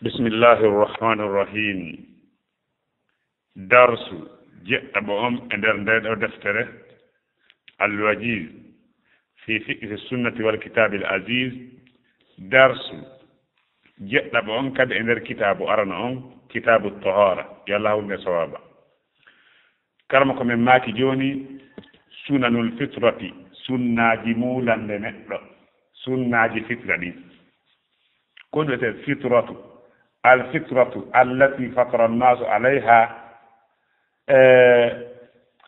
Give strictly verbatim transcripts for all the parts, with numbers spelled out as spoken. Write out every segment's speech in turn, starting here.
Bismillahi irrahmani irrahim. Darsu jeɗɗaɓo on e nder nde ɗo deftere, Al-Wajiz fi fiqhi sunnati wal kitabil aziz. Darsu jeɗɗaɓo on kadi e nder kitaabu arano on, kitaabu tohara. Yo Allah hawrine sawaba. Karma ko men maaki jooni, sunanul fitrati, sunnaaji muulande neɗɗo, sunnaaji fitra ɗin. Ko ɗum wiyetee fitratu? Al fitratu allati fatara annaasu alayha. E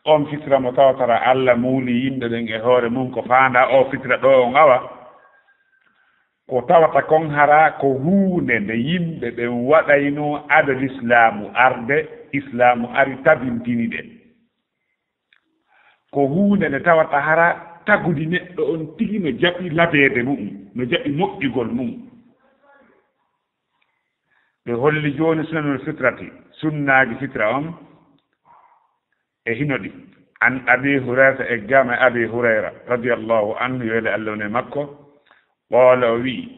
on fitra mo tawatara Allah muuli yimɓe ɓen e hoore mum, ko faandaa o fitra ɗo on awa. Ko tawata kon hara ko huunde nde yimɓe ɓen waɗaynoo ado lislaamu arde, islaamu ari tabintini ɗe. Ko huunde nde tawata hara tagudi neɗɗo on tigi no jaɓi labeede mu'um, no jaɓi moƴƴugol mum. Ɓe holli jooni sunanul fitrati, sunnaaji fitra on, e hino ɗi. An Abi Hurayrata, eggaama e Abi Hurayra radiyallahu anhu, yo Allah wone makko, qoola, o wi'i,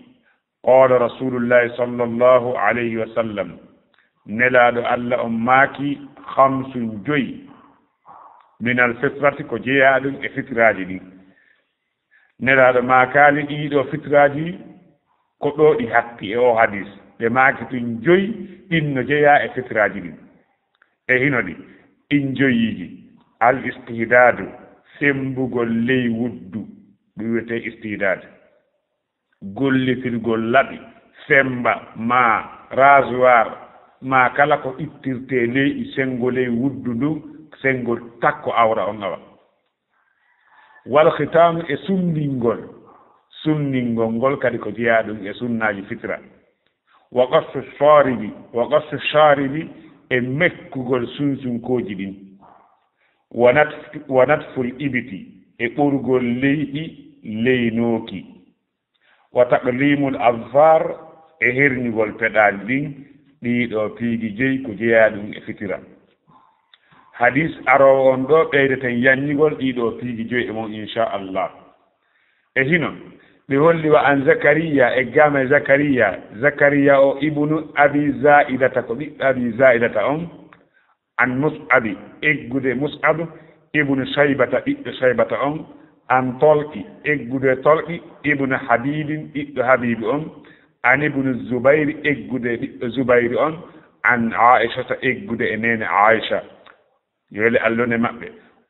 qoola Rasulullahi sallallahu alayhi wa sallam, Nelaaɗo Allah on maaki, khamsun, joyi, minal fitrati, ko jeyaa ɗum e fitraaji ɗin. Nelaaɗo maakaali ɗiɗo fitraaji ko ɗo ɗi hatti e o hadis. Ɓe maaki tun joyi, ɗin no jeyaa e fitraaji ɗin. E hino ɗi, ɗin joyiiji, al istihdadu, sembugol ley wuddu, ɗum wiyetee istihdad. Gollitirgol laɓi, semba, ma rasoir, ma kala ko ittirtee ley, sengo ley wuddu ndun, sengo takko awra on awa. Wal khitaanu, e sunndingol. Sunndingol ngol kadi ko jeyaa ɗum e sunnaaji fitra. Wa qassu sharibi, wa qassu sharibi, e mekkugol sunsunkooji ɗin. Wa natf-, wa natful ibiti, e ɓorugol leyɗi leynooki. Wa taqlimul azfar, e herñugol peɗaali ɗin. Ɗiɗo piiji joyi ko jeyaa ɗum e fitra. Hadis aroowo on ɗo ɓeydeten yanñugol ɗiɗo piiji joyi e mon, inchallah. E hino, ɓe holli wa an Zakariya, eggaama e Zakariya, Zakariya o ibnu Abi Zaidata, ko ɓiɗɗo Abi Zaidata on, an Mus'abi, eggude Mus'ab, ibnu Shaybata, ɓiɗɗo Shaybata on, an Tolqi, eggude Tolqi, ibnu Habibin, ɓiɗɗo Habibi on, an ibnu Zubayri, eggude ɓiɗɗo Zubayri on, an Aishata, eggude e neene Aisha. Yo wele Allah wone maɓɓe.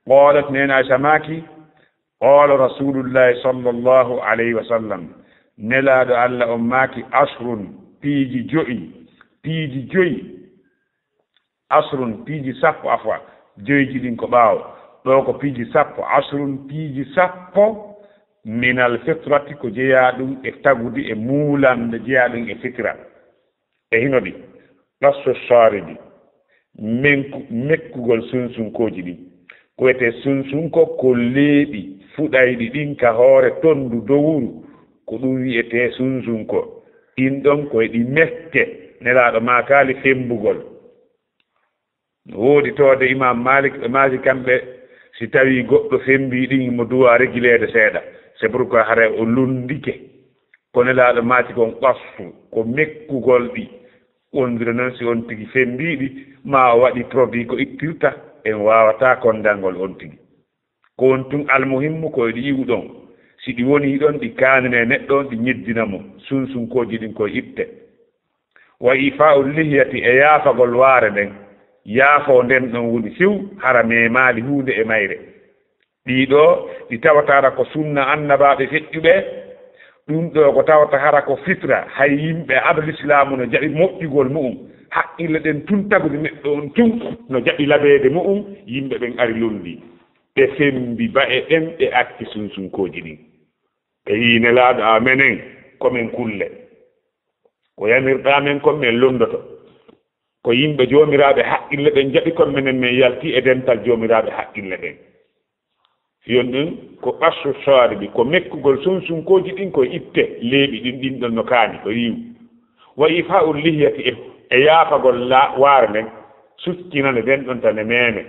Qalat, neene Aisha maaki, qala Rasulullahi sallallahu alayhi wa sallam, Nelaaɗo Allah on maaki, ashrun, piiji joyi, piiji joyi, ashrun, piiji sappo, afwa, joyiji ɗin ko ɓaawo. Ɗo ko piiji sappo, ashrun, piiji sappo, minal fitrati, ko jeyaa ɗum e tagudi e muulande, jeyaa ɗum e fitra. E hino ɗi, qassu sharibi, menku-, mekkugol sunsunkooji ɗin. Ko wiyetee sunsunko ko leeɓi fuɗayɗi ɗin ka hoore tonndu dowuru, ko ɗum wiyetee sunsunko. Ɗin ɗon ko e ɗi mekke, Nelaaɗo maakaali fembugol. No woodi toode Imam Malik, ɓe maaki kamɓe, si tawii goɗɗo fembii ɗin, mo duwa regileede seeɗa. C'est pourquoi haray o lunndike. Ko Nelaaɗo maaki kon qassu, ko mekkugol ɗi. Wonndire noon si on tigi fembii ɗi, maa o waɗi produit ko ittirta, en waawataa konndangol on tigi. Ko on tun almuhimmu ko e ɗi iwɗon. Si ɗi wonii ɗon, ɗi kaanine neɗɗo on, ɗi ñeddina mo. Sunsunkooji ɗin koye itte. Wa ifa'u lihiyati, e yaafagol waare nden. Yaafoo nden ɗon woni few, hara memaali huunde e mayre. Ɗii ɗoo, ɗi tawataara ko sunna annabaaɓe feƴƴuɓe. Ɗum ɗoo ko tawata hara ko fitra, hay yimɓe ado lislaamu no jaɓi moƴƴugol mu'um. Haqqille ɗen tun tagude neɗɗo on tun no jaɓi labeede mu'um, yimɓe ɓen ari lunndii. Ɓe fembi ba'e ɗen, ɓe acci sunsunkooji ɗin. Ɓe wi'i, Nelaaɗo, a menen, ko men kulle. Ko yamirɗaa men kon, men lunndoto. Ko yimɓe joomiraaɓe haqqille ɓen jaɓi kon, menen men yalti e dental joomiraaɓe haqqille ɓen. Fiyon ɗum ko qassu sharibi, ko mekkugol sunsunkooji ɗin, ko itte leeɓi ɗin, ɗin ɗon no kaani, ko yiw. Wa ifa'u lihiyati, e, e yaafagol la-, waare nden, sukkinane nden ɗon tan e meeme.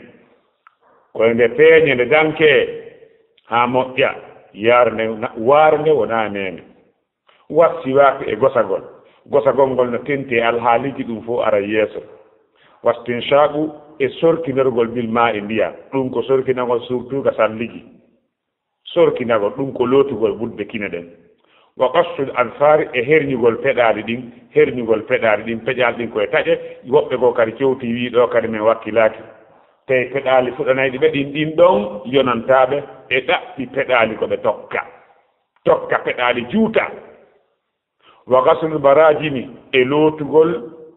Ko e nde peeñe nde danke haa moƴƴa, yaare nde na-, waare nde wonaa meeme. Wa siwaaki, e gosagol. Gosagol ngol no tenti e alhaaliiji ɗum fof ara yeeso. Wastinshaqu e sorkinorgol bil maa'i ndiyam. Ɗum ko sorkinagol surtout ga salligi. Sorkinagol ɗum ko lootugol budde kine ɗen. Wa qassul azfaari e herñugol peɗaali ɗin, herñugol peɗaali ɗin, peɗaali ɗin koye taƴe, woɓɓe goo kadi cowti wii ɗoo kadi men wakkilaaki. Tawi peɗaali fuɗanayɗi ɓe ɗin, ɗin ɗon yonantaaɓe e ɗaɓɓi peɗaali ko ɓe tokka. Tokka peɗaali juuta. Wa ghaslul barajimi e lootugol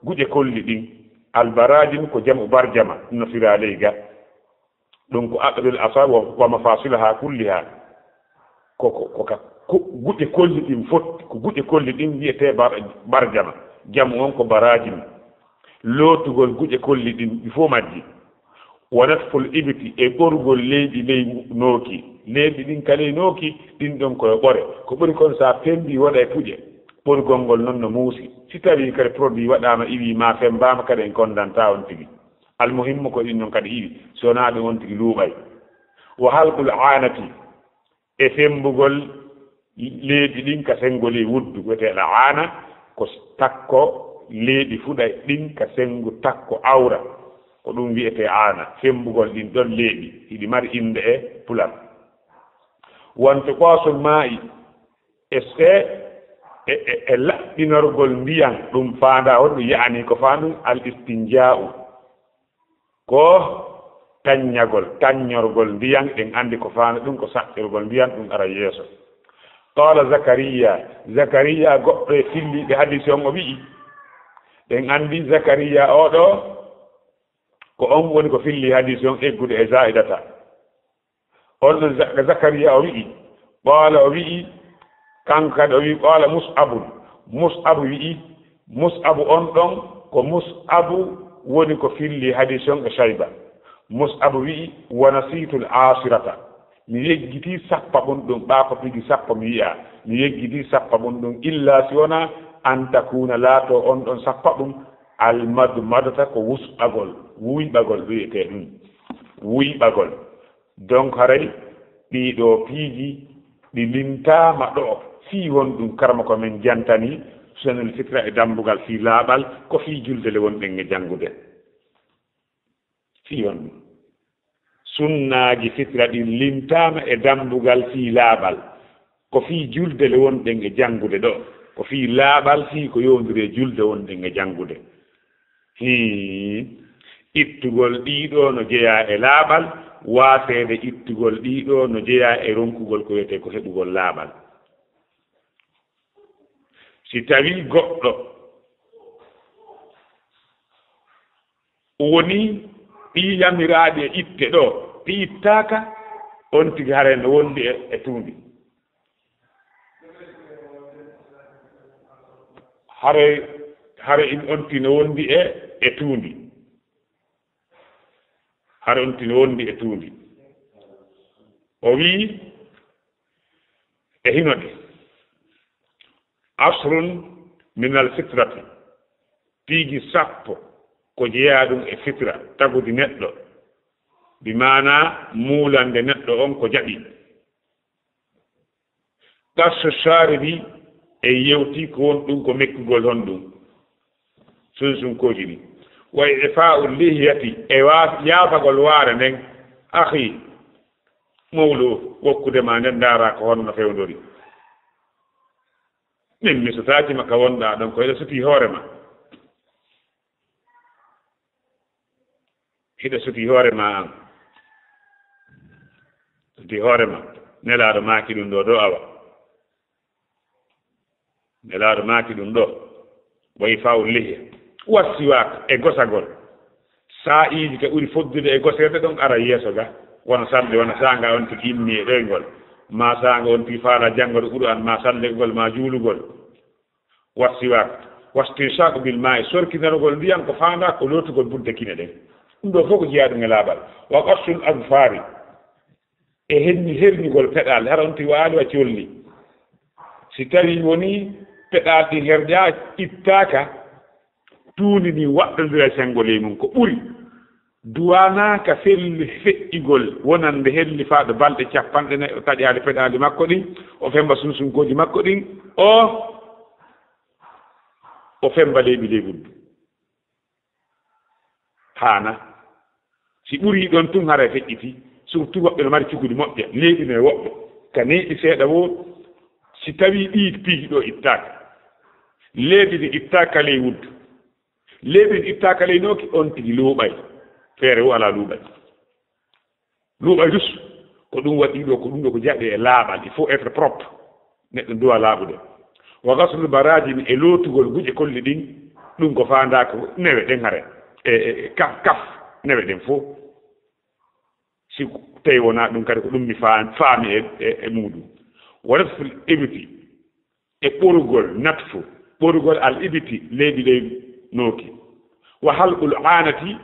guƴe kolli ɗin. Al barajim ko jam'u barjama, no firaa ley ga. Ɗum ko aqdul asa wa, wa mafasilaha kulliha. Ko, ko, ko ka, ko guƴe kolli ɗin fot, ko guƴe kolli ɗin wiyetee bar-, barjama. Jam'u on ko barajim. Lootugol guƴe kolli ɗin ɗi fof majji. Wa natful ibti e ɓorugol leyɗi ley nooki. Leyɗi ɗin ka ley nooki, ɗin ɗon koye ɓore. Ko ɓuri kon sa pembi waɗa e puƴe. Ɓorugol ngol non no muusi. Si tawii kadi produit waɗaama iwii ma fembaama kadi en kondanta on tigi. Almuhimmu ko ɗin ɗon kadi iwi. Si wonaa ɗum on tigi luuɓay. Wa halqul aanati e fembugol leeɓi ɗin ka senngo ley wuddu, wiyeteeɗo aana, ko takko leeɓi fuɗay ɗin ka senngo takko awra, ko ɗum wiyetee aana, fembugol ɗin ɗon leeɓi, hiɗi mari innde e pular. Wantu qoosul maa'i, e, e, e, e laɓɓinorgol ndiyan, ɗum faandaa on, ɗum yaani ko faandu al istinjaa'u. Ko taññagol, taññorgol ndiyan, en anndi ko faandu ɗum, ko saɗɗirgol ndiyan, ɗum ara yeeso. Qaala Zakariya, Zakariya goɗɗo e filliiɓe hadiisi on o wi'i, en anndi Zakariya oo ɗoo, ko on woni ko fillii hadiisi on eggude e Zaa'idata. On ɗon Za-, Zakariya o wi'i, qaala o wi'i, kanko kadi o wi'i, qaala Mus'abun, Mus'abu wi'i, Mus'abu on ɗon ko Mus'abu woni ko filli hadiis on e Shayba. Mus'abu wi'i, wa nasiitul aashirata, mi yejjitii sappaɓun ɗum, ɓaa ko piji sappo mi yi'a, mi yejjitii sappaɓun ɗum, illa si wonaa an takuuna, laatoo on ɗon sappaɓun, al madmadata ko wusɓagol, wuyɓagol wiyetee ɗum, wuyɓagol. Donc, haray ɗii ɗoo piiji ɗi limtaama ɗoo, fii honɗum? Karama ko men jantani sunanul fitra e dammbugal fii laaɓal, ko fii julde le wonɗen e janngude. Fii honɗum? Sunnaaji fitra ɗin limtaama e dammbugal fii laaɓal, ko fii julde le wonɗen e janngude ɗoo, ko fii laaɓal, fii ko yowndiri e julde wonɗen e janngude. Hii, ittugol ɗii ɗoo no jeyaa e laaɓal, waaseede ittugol ɗii ɗoo no jeyaa e ronkugol ko wiyetee ko heɓugol laaɓal. Si tawii goɗɗo wonii ɗii yamiraaɗi e itte ɗoo, ɗi ittaaka, on tigi haray no wondi e, e tuundi. Hare, hare in on tino wondi e, e tuundi. Hare on tino wondi e tuundi. O wi'i, e hino de. Ashrun min al fitrati. Piiji sappo ko jeyaa ɗum e fitra, tagudi neɗɗo. Bi maanaa muulande neɗɗo on ko jaɓi. Qassu shaaribi, en yewtii ko won ɗum ko mekkugol honɗum sunsunkooji ɗin. Wa ifa'u lihiyati, e wa-, yaafagol waare nden. Akhi, mawlu, wokkude ma nden, ndaara ko honno fewndori. Min mi sotaaji ma ka wonɗaa ɗon, ko hiɗa sutii hoore ma. Hiɗa sutii hoore ma an. Sutii hoore ma. Nelaaɗo maaki ɗum ɗoo, ɗoo awa. Nelaaɗo maaki ɗum ɗoo. Wa ifa'u lihiya. Wa siwaak e gosagol. Saa'iiji ka ɓuri foddude e goseede ɗon ara yeeso ga. Wona salde, wona saanga on tigi immi e ɗoyngol. Maa saanga on tigi faala janngol Qur'aan, maa sallegol, maa juulugol. Wa siwaak, wastinshaqu bil maa'i, sorkinargol ndiyan ko faandaa ko lootugol budde kine ɗen. Ɗum ɗoo fof ko jeyaa ɗum e laaɓal. Wa qassul azfaari, e henni herñugol peɗaali, hara on tigi waali wa colli. Si tawii wonii peɗaali ɗin herƴaa, ittaaka, tuundi ndin waɗɗondira e senngo ley mum ko ɓuri. Duwanaaka felli feƴƴigol wonande helli faaɗo balɗe capanɗe nayi, o taƴaali peɗaali makko ɗin, o femmba sunsunkooji makko ɗin, o o femmba leeɓi ley wuddu. Haana. Si ɓurii ɗon tun, haray feƴƴiti. Surtout woɓɓe no mari cukudi moƴƴa, leeɓi no e woɓɓe. Ka neeɓi seeɗa woo, si tawii ɗii piiji ɗoo ittaaka, leeɓi ɗin ittaaka ley wuddu, leeɓi ɗin ittaaka ley nooki, on tigi luuɓay. Feere woo alaa luuɓay. Luuɓay dus, ko ɗum waɗi ɗoo, ko ɗum ɗoo ko jaɓi e laaɓal, il faut être propre. Neɗɗo duwa laaɓude. Wa ghaslul barajim, e lootugol guƴe kolli ɗin, ɗum ko faandaa ko newe ɗen hare. E, e, e kaf, kaf, newe ɗen fof. Si tawi wonaa ɗum kadi ko ɗum mi faa-, faami e, e, e muuɗum. Wa natful ibti, e ɓorugol natfu, ɓorugol al ibti, leeɓi ley nooki. Wa halqul aanati,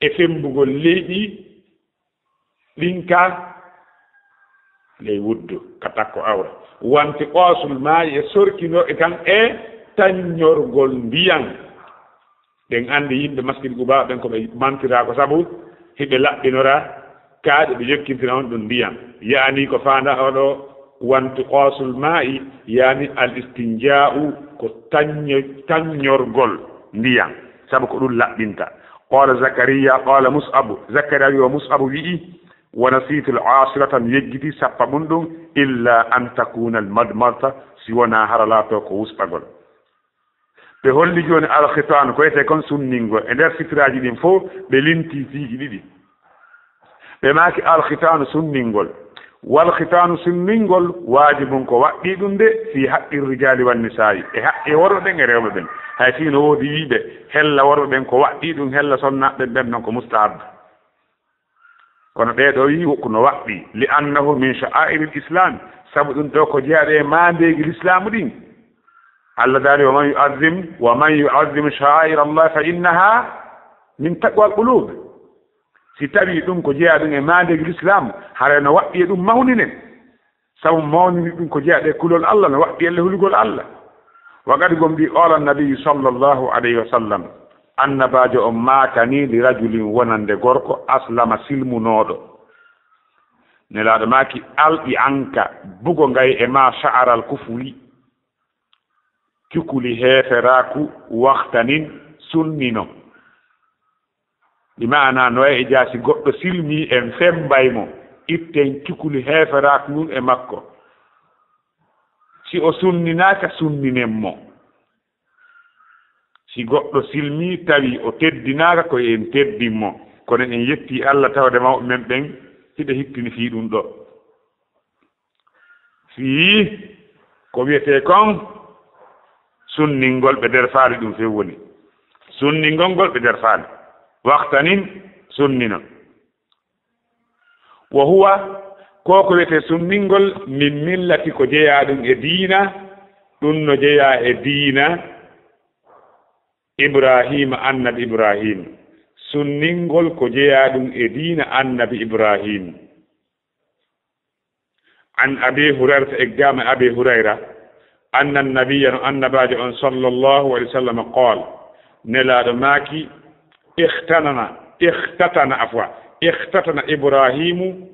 e femmbugol leeɓi ɗin ka ley wuddu, ka takko awra. Wanti qoosul maa'i, e sorkinoo e kan e taññorgol ndiyan. Ɗen anndi yimɓe Masjid Quba ɓen ko ɓe mantiraa ko sabu hiɓe laɓɓinora kaaƴe, ɓe jokkintina on ɗum ndiyan. Yaani ko faandaa oɗo, wanti qoosul maa'i, yaani al istinjaa'u, ko tañño-, taññorgol ndiyan, sabu ko ɗum laɓɓinta. Qaala Zakariya, qaala Mus'abu, Zakariya wi o Mus'abu wi'i, wa nasiitu al aashirata, mi yejjiti sappaɓun ɗum, illa an takuna al madmadata, si wonaa hara laatoo ko wusɓagol. Ɓe holli jooni alkhitaanu, ko wiyetee kon sunningol. E nder sitraaji ɗin fof, ɓe lintii piiji ɗiɗi. Ɓe maaki alkhitaanu sunningol. Walkhitaanu sunningol, waajibun ko waɗɗii ɗum de, fii haqqi rijaali wan nisaa'i. E haqqi worɓe ɓen e rewɓe ɓen. Hay fii no woodi wiiɓe, hella worɓe ɓen ko waɗɗii ɗum, hella sonnaaɓe ɓen, ɓen non ko mustahabba. Kono ɓee ɗoo wi'i ko no waɗɗii, li annahu min sha'aa'iril islaam, sabu ɗum ɗoo ko jeyaaɗo e maandeeji lislaamu ɗin. Allah daali, wa man yu'azzim, wa man yu'azzim sha'aa'ira Allah fa innaha min taqwal quluub. Si tawii ɗum ko jeyaa ɗum e maandeeji lislaamu, haray no waɗɗii e ɗum mawninen. Sabu mawnini ɗum ko jeyaa e kulol Allah, no waɗɗi elle hulugol Allah. Wa qad gomɗii qaala nabiyyu sallallahu alayhi wa sallam, annabaajo on maakani li rajulin wonande gorko aslama silmunooɗo. Nelaaɗo maaki, alqi anka, bugo ngay e maa sha'aral kufri, cukuli heeferaaku, waxtanin, sunnino. Bi maana no e jaasi goɗɗo silmi en femmbay mo, itten cukuli heeferaaku ngun e makko. Si o sunninaaka, sunninen mo. Si goɗɗo silmi tawi o teddinaaka, ko en teddin mo. Kono en yetti Allah tawde mawɓe men ɓen hiɓe hittini fii ɗum ɗo. Fii ko wiyetee kon sunningol ɓe nder faali ɗum few woni. Sunningol ngol ɓe nder faali. Waxtanin sunnino. Wa huwa, ko ko wiyetee sunningol min millati ko jeyaa ɗum e diina, ɗum no jeyaa e diina Ibraahiima, annabi Ibraahiima. Sunningol ko jeyaa ɗum e diina annabi Ibraahiima. An Abi Hurayrata, eggaama e Abi Hurayra, anna nabiyya, no annabaajo on sallallahu alayhi wa sallam qaal, nelaaɗo maaki, ikhtanana, ikhtatana, afwa, ikhtatana Ibraahiimu,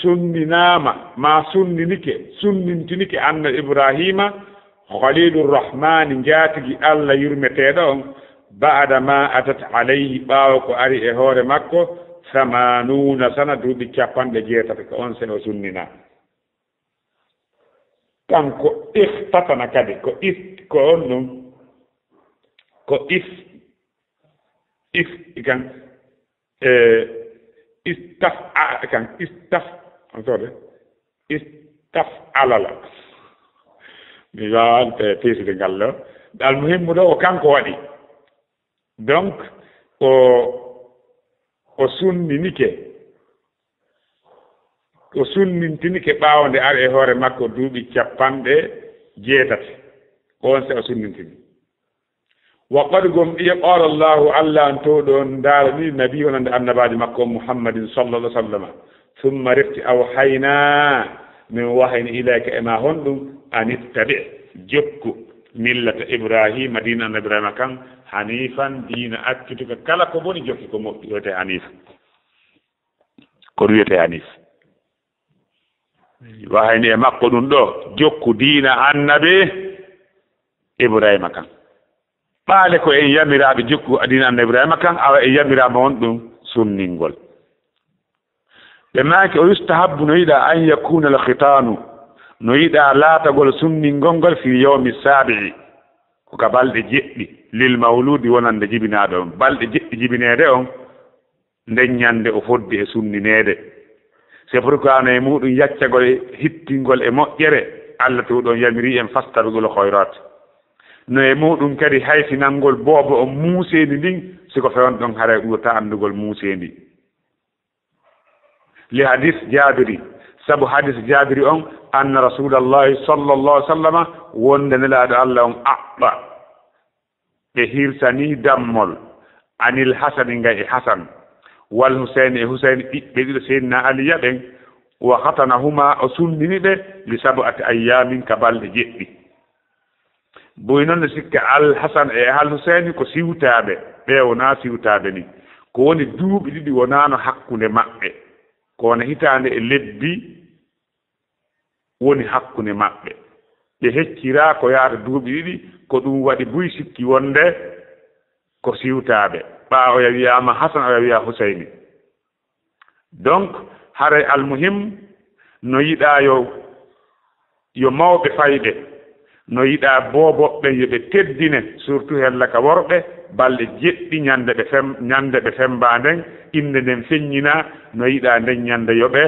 sunninaama, maa sunninike, sunnintinike anna Ibraahiima, Khaliilur Rahmaani, njaatigi Allah yurmeteeɗo on, ba'da ma atat alayhi, ɓaawo ko ari e hoore makko, samanuuna sana, duuɓi capanɗe jeetati, ko on se o sunnina. Kanko ikhtatana kadi, ko is-, ko on ɗum, ko is-, is-, kan, e, istaf-, a, kan, istaf-, on sode, istaf alala. Mi waawan pe-, peeside ngal ɗo. Al muhimmu ɗo, o kanko waɗi. Donc, o, o sunninike, o sunnintinike ɓaawo nde ari e hoore makko duuɓi capanɗe jeetati. Ko on se o sunnintini. Wa qad gomɗii qaala Allaahu, Allah on towɗo on ndaarani nabi wonande annabaajo makko on Muhammadin sallallahu alaihi wasallam. Summa refti awhaynaa, min wahayni ilayka e ma honɗum, an ittabi, jokku, millata Ibraahiima, diina annabi Ibraahiima kan, haniifan, diina accituka kala ko boni, jokki ko moƴƴi, wiyete haniif. Ko wiyete haniif. Wahayni e makko ɗum ɗo, jokku diina annabi Ibraahiima kan. Ɓaale ko en yamiraaɓe jokku diina Annabi Ibrahima kan, awa en yamiraama on ɗum sunningol. Ɓe maaki, o yustahabbu, no yiɗaa, an yakuna al khitanu, no yiɗaa laatagol sunningol ngol fil yawmi sabi'i, ko ka balɗe jeɗɗi, lil mawludi, wonande jibinaaɗo on, balɗe jeɗɗi jibineede on, nden ñande o foddi e sunnineede. C'est pourquoi no e muɗum yaccagol e hittingol e moƴƴere, Allah to ɗon yamiri en fastabqul khayrat. No e muɗum kadi hayfinangol boobo on muuseendi ndin, si ko fewon ɗon haray ɓurata anndugol muuseendi. Li hadis Jaabiri, sabu hadis Jaabiri on, anna Rasulallahi sallallahu alaihi wasallama, wonde Nelaaɗo Allah on aɓɓa, ɓe hirsani dammol, anil Hasani, nga e Hasan, wal Husayni, e Husayni, ɓiɓɓe ɗiɗo Seydina Aliya ɓen, wa khatanahuma, o sunnini ɓe, li sab'ati ayyamin, ka balɗe jeɗɗi. Buy noon no sikka Al Hasan e Al Husayni ko siwtaaɓe, ɓe wonaa siwtaaɓe ni. Ko woni duuɓi ɗiɗi wonaano hakkunde maɓɓe. Ko wona hitaande e lebbi woni hakkunde maɓɓe. Ɓe hecciraa ko yaata duuɓi ɗiɗi, ko ɗum waɗi buy sikki wonde ko siwtaaɓe. Ɓaa oya wiyaama Hasan, oya wiyaa Husayni. Donc, haray almuhim, no yiɗaa yo, yo mawɓe fayɓe, no yiɗaa booboɓe ɓen yo ɓe teddine, surtout hella ka worɓe, balɗe jeɗɗi ñande ɓe fem-, ñande ɓe fembaa nden, innde nden feññinaa, no yiɗaa nden ñande yo ɓe,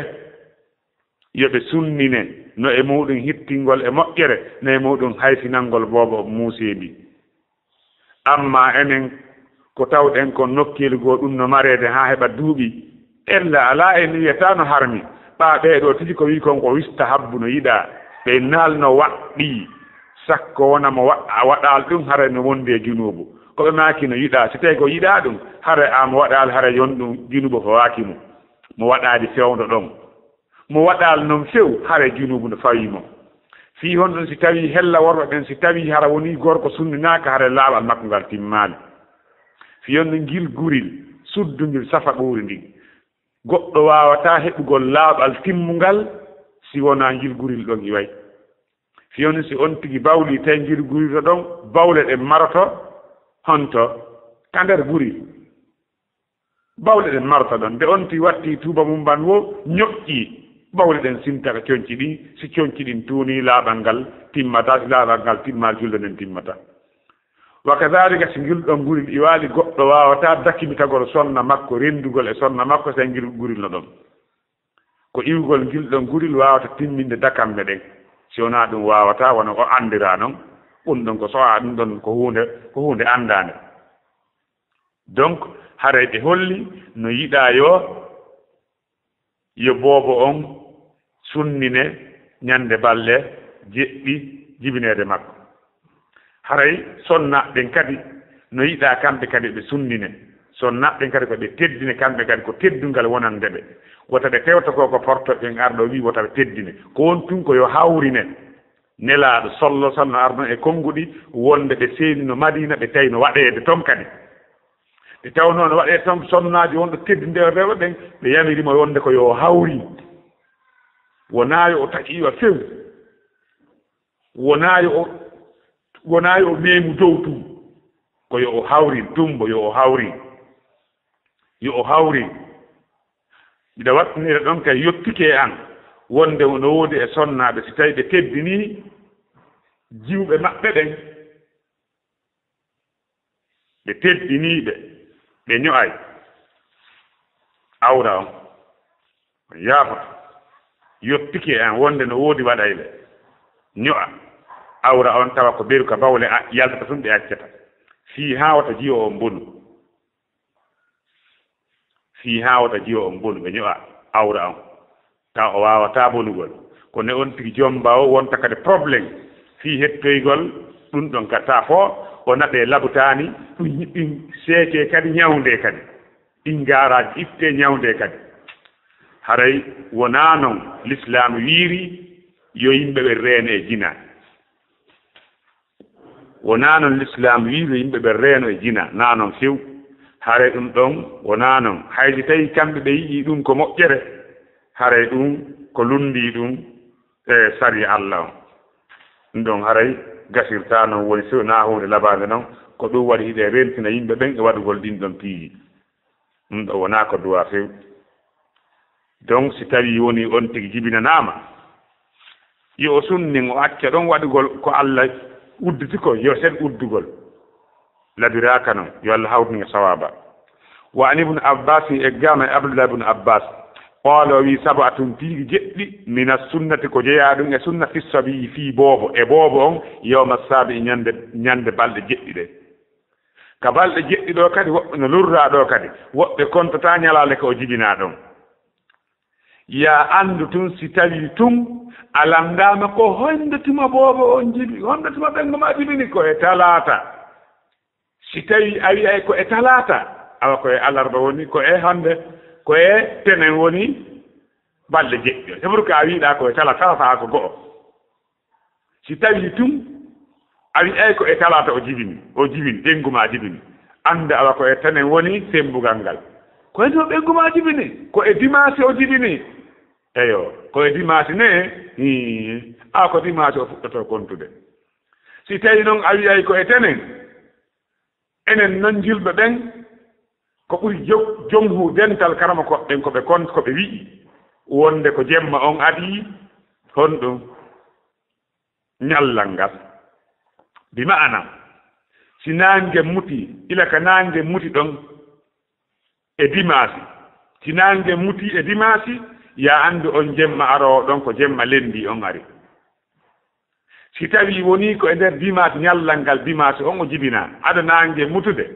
yo ɓe sunnine, no e muɗum hittingol e moƴƴere, no e muɗum hayfinangol boobo muuseendi. Amma enen, ko tawɗen kon nokkeeli goo ɗum no mareede haa heɓa duuɓi, ella alaa en wiyataa no harmi, ɓaa ɓee ɗoo tigi ko wi'i kon ko yustahabbu no yiɗaa, ɓe nal no waɗɗii, sakko wona mo wa-, a waɗaali ɗum haray no wondi e junuubu. Ko ɓe maaki no yiɗaa, si tawii ko yiɗaa ɗum, haray a mo waɗaali haray yon ɗum junuubu fawaaki mo, mo waɗaali fewndo ɗon. Mo waɗaali non few, haray junuubu no fawii mo. Fii honɗun si tawii hella worɓe ɓen, si tawii hara wonii gorko sunninaaka, haray laaɓal makko ngal timmaali. Fii honɗun ngil guril suddungil safa ɓowri ndin. Goɗɗo waawataa heɓugol laaɓal timmungal si wonaa ngil guril ɗon iway. Fii honɗun si on tigi bawlii tawi ngil guril ɗon, bawle ɗen maroto honto ka nder guril. Bawle ɗen marta ɗon. Nde on ti watti tuuba mum ban wo ñoƴƴi, bawle ɗen sinta ka conci ɗin, si conci ɗin tuuni laaɓal ngal timmata, si laaɓal ngal timma julde nden timmata. Wa kadhalika si ngil ɗon nguril iwaali goɗɗo waawata dakimitagol sonna makko, renndugol e sonna makko, si ngil guril no ɗon. Ko iwgol ngil ɗon guril waawata timminde dakamme ɗen. Si wonaa ɗum waawata, wano o anndira non, ɗum ɗon ko so'a, ɗum ɗon ko huunde, ko huunde anndaande. Donc, haray ɓe holli no yiɗaa yo, yo boobo on sunnine ñande balɗe jeɗɗi jibineede makko. Haray sonnaaɓe ɓen kadi no yiɗaa kamɓe kadi ɓe sunnine. Sonnaaɓe ɓen kadi ko ɓe teddine kamɓe kadi ko teddungal wonande ɓe. Wota ɓe tewta ko ko porto ɓen arɗo wi wota ɓe teddine. Ko won tun ko yo hawrine. Nelaaɗo sallallahu alaihi wasallam arno e konnguɗi wonde ɓe seenino Madina, ɓe tawi no waɗeede ton kadi. Ɓe tawnoo no waɗeede ton sonnaaji wonɗo teddinde rewɓe ɓen, ɓe yamiri mo wonde ko yo hawri. Wonaa yo o taƴi iwa few. Wonaa yo o, wonaa yo o meemu dow tun. Ko yo o hawrin, tumbo yo o hawrin. Yo o hawrin. Mbiɗa waɗtinira ɗon kay yottike e an, wonde no woodi e sonnaaɓe, si tawi ɓe teddinii jiwɓe maɓɓe ɓen, ɓe teddinii ɓe, ɓe ño'ay awra on, on yaafoto. Yottike e an, wonde no woodi waɗayɓe, ño'a awra on, tawa ko beru ka bawle a-, yaltata tun ɓe accata. Fii haa wota jiwo on bonu. Fii haa wota jiwo on bonu, ɓe ño'a awra on. Tawa o waawataa bonugol. Ko ne on tigi jomba o wonta kadi problème. Fii hettoygol ɗum ɗon ka taafo, o naɓee labutaani, ɗum, ɗum seekee kadi ñawndee kadi. Ɗin gaaraaji ittee ñawndee kadi. Haray wonaa non Lislaam wiiri yo yimɓe ɓe reene e jina. Wonaa non Lislaam wi'i yo yimɓe ɓe reeno e jina, naa non few. Haray ɗum ɗon wonaa non. Hay si tawii kamɓe ɓe yi'ii ɗum ko moƴƴere, haray ɗum ko lunndii ɗum e sariya Alla on. Ɗum ɗon haray Gasirta noon woni so naa huunde labaande noon, ko ɗum waɗi hiɗe rentina yimɓe ɓen e waɗugol ɗin ɗon piiji. Ɗum ɗo wonaa ko duwaa few. Donc, si tawii woni on tigi jibinanaama, yo o sunnin, o acca ɗon waɗugol ko Alla udditi ko, yo sen uddugol. Labiraaka noon, yo Alla hawrnin e sawaaba. Wa an Ibn Abbas, eggaama e Abdullah ibn Abbas, qaala, o wii, sabatun, piiji jeɗɗi, mina sunnati, ko jeyaa ɗum e sunna, fi sabiyi, fii boobo, e boobo on, yawma sabi'i, ñande, ñande balɗe jeɗɗi ɗe. Ka balɗe jeɗɗi ɗo kadi, woɓɓe no lurraa ɗo kadi, woɓɓe kontataa ñalaande ko o jibinaa ɗon. Yaa anndu tun, si tawii tun a lanndaama ko honde tuma boobo on jibi, honde tuma ɓenngo maa jibini, ko e talaata. Si tawii a wi'ay ko e talaata, awa ko e alarba woni, ko e hande, ko e tenen woni balɗe jeɗɗi. C'est pourquoi a wi'ɗaa ko e talaata, talaata ko go'o. Si tawii tun a wi'ay ko e talaata o jibini, o jibini, ɓenngu maa jibini, annda awa ko e tenen woni semmbugal ngal. Ko e no ɓenngu maa jibini, ko e dimaasi o jibini. Eyo, ko e dimaasi ne, hii, awa ko dimaasi o fuɗɗotoo kontude. Si tawii noon a wi'ay ko e tenen, enen non julɓe ɓen, ko ɓuri jo-, jomhur dental karamokooɓe ɓen ko ɓe kon-, ko ɓe wi'i wonde ko jemma on adii honɗum? Ñallal ngal. Bi ma'ana, si naange muti, ila ka naange muti ɗon e dimaasi. Si naange muti e dimaasi, yaa anndu on jemma aroowo ɗon ko jemma lenndi on ari. Si tawii wonii ko e nder dimaasi, ñallal ngal dimaasi on o jibinaa, ado naange mutude,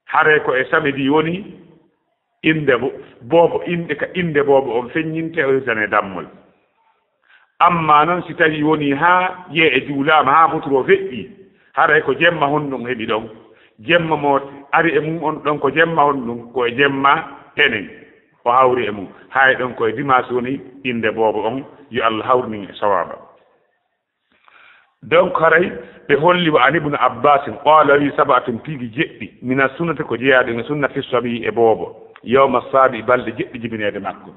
haray ko e samedi woni innde bo-, boobo, innde ka innde boobo on feññinte, o hirtane dammol. Ammaa noon si tawii wonii haa yee e juulaama, haa futuro feƴƴi, haray ko jemma honɗum heɓi ɗon? Jemma mo ari e mum on ɗon ko jemma honɗum? Ko e jemma tenen. O hawri e mum. Hay ɗon ko e dimaasi woni innde boobo on, yo Allah hawrinin e sawaaba. Donc, haray ɓe holli wa an Ibn Abbas, qaala, wi, sabatun, piiji jeɗɗi, mina sunnati, ko jeyaaɗum e sunna, fi sabiyi, e boobo, yawma sabi, balɗe jeɗɗi jibineede makko.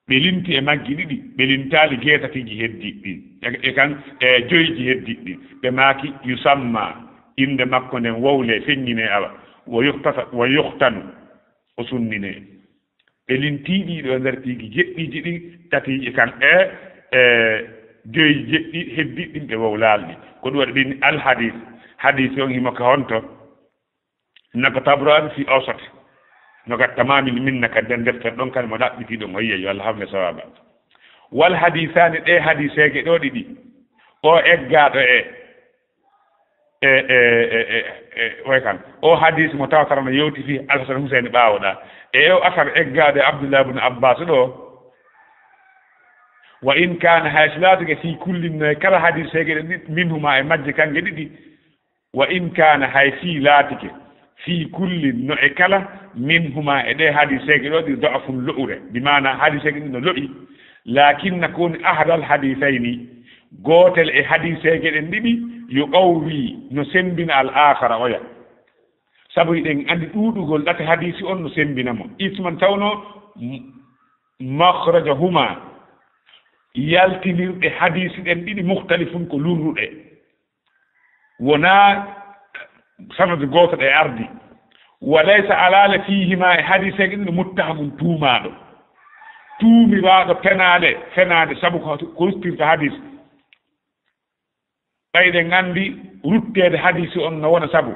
Ɓe linti e majji ɗiɗi, ɓe lintaali jeetatiiji heddiiɗi ɗin, e, e kan, e joyiji heddiiɗi ɗin. Ɓe maaki, yusamma, innde makko nden wowlee, feññinee awa, wa yuhtata-, wa yuhtanu, o sunninee. Ɓe lintii ɗii ɗoo nder piiji jeɗɗiiji ɗin, tatiiji kan e, e joyi jeɗɗi heddiiɗi ɗin ɓe wowlaali ɗi. Ko ɗum waɗi ɓe inni alhadis. Hadis on himo ka honto? No ka Tabrani fi Awsat. No ka Tamamil Minna ka nder deftere ɗon kan mo ɗaɓɓitii ɗon o yiya yo Allah hawne sawaaba. Wal hadisaani ɗee hadiseeje ɗoo ɗiɗi. O eggaaɗo e e, e, e, e, e, oy kan. O hadis mo tawata no yewti fii Alhasan Huseyn ɓaawoɗaa. E o asar eggaaɗo e Abdullah ibn Abbas ɗoo. Wa in kaana hay si laatike fii kullin no e kala hadiseeje ɗe ɗiɗi, minhuma e majje kanŋe ɗiɗi. Wa in kaana hay si laatike fii kullin no e kala minhuma e ɗee hadiseeje ɗoo ɗi da'fun lo'ure. Bi maana hadiseeje ɗin no lo'i. Laakinna ko woni ahadal hadisayni. Gootel e hadiseeje ɗen ɗiɗi, yuqawwi, no semmbina al aakhara oya. Sabu hiɗen anndi ɗuuɗugol ɗate hadiisi on no semmbina mo. Isman tawno m-, makhrajahuma, yaltinirɗe hadiisi ɗen ɗiɗi mukhtalifun ko lurruɗe. Wonaa sanadu gooto ɗe ardi. Wa laysa alaala fiihima e hadiiseeje ɗin muttahamun tuumaaɗo. Tuumiraaɗo penaale, fenaande sabu ko, ko ruttirta hadiis. Ɓay ɗen anndi rutteede hadiisi on no wona sabu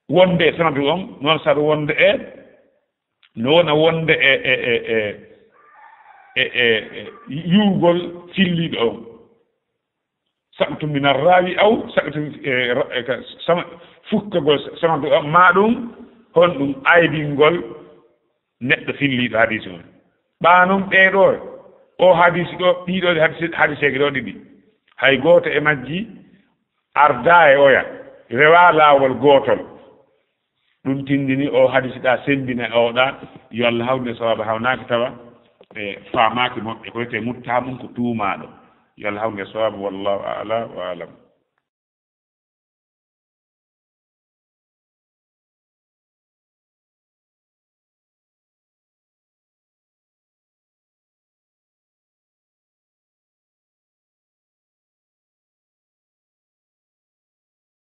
wonde e sanadu on, no wona sabu wonde e, no wona wonde e, e, e, e, e, e, e yuugol filliiɗo on. Saqtu min arraawi aw saqtu, e, ra-, e, ka sama-, fukkagol sanadu on, maa ɗum honɗum aybingol neɗɗo filliiɗo hadiisi on. Ɓaa non ɓee ɗoo, o hadiisi ɗoo, ɗii ɗoo hadiisi, hadiiseeje ɗoo ɗiɗi, hay gooto e majji ardaa e oya, rewaa laawol gootol. Ɗum tindini o hadiisi ɗaa semmbina e oo ɗaa, yo Allah hawnu e sawaaba hawnaaki tawa, e, faamaaki moƴƴo, ko wiyetee muttahamun ko tuumaaɗo. Yo Allah hawnu e sawaaba, wallahu a'la wa a'lam.